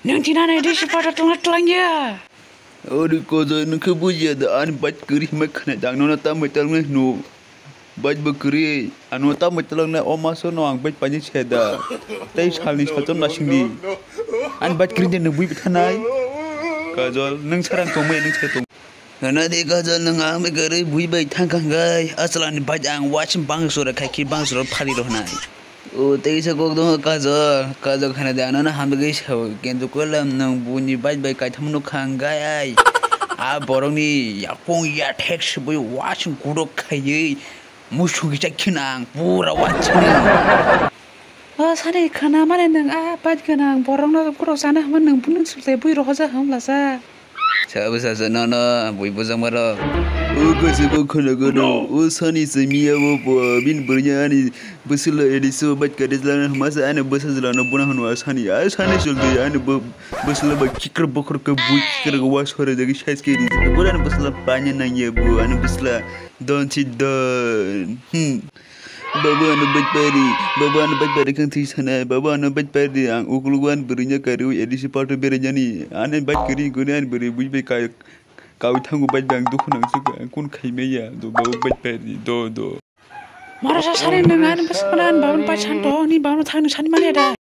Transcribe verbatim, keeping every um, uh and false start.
Nwng tini ani disi pata tongna twlangya. Ori kozo nwng khe bujiya da ani bike kwrwi hwnwi khwnai da ang nono tambai talnai hwno. Bike bo kwrwi ang nono tambai talnai o maso no ang bike painai se da. Tei salni salchom nasingdi. Ani bike kwrwi de nwng bui bwthanai. Kajol nwng sarang tongmai nwng se tong. Hwnwi di Kajol nwng ang bai kwrwi bui bai thangkha hwnkhe aswlani bike ang wasing bang sura khai khi bang sura phari rwnai. O teisa kok dong Kajol, Kajol khana de ano na hamjagwi sao, kenjo kolam nang buni bai bai kaitham no khang gai ai. A borok ni yakung ya thek sibui wasing kudok khaiwi musung kisa khin ang pura wasing. O sani khana mane nang a bai gana ang borok no kudok sana hama nang bunung sultai bui rohoja hamlasa. Sabo sasa nono bui bujang maro. O kaisa kok khana gano, o sani simiya bo bo bin burnya ani bwswla edisi bike kare jlana hwnmasa ani bwsa jlana buna hwnwa sani a sani chwldi ani bw-, bwswla bai kikrw bokhorok khe bui kikrw wa sore jagwi size khe rijak buna ani bwswla panya nangya bo ani bwswla don si don hmm. Baba ano bike pari, baba ano bike pari kang thwi sanai, baba ano bike pari ang ukuluk ani bwrwi nya kariwi edisi party berai jani ani bike kari kuni ani bwrwi bui bai kai kawi thangu bike bang dukhu nang suk ang kun khai maya do baba bike pari do do. Mara sa sari nang ani bwswla ani baba bai santo ni baba thang sani mani da.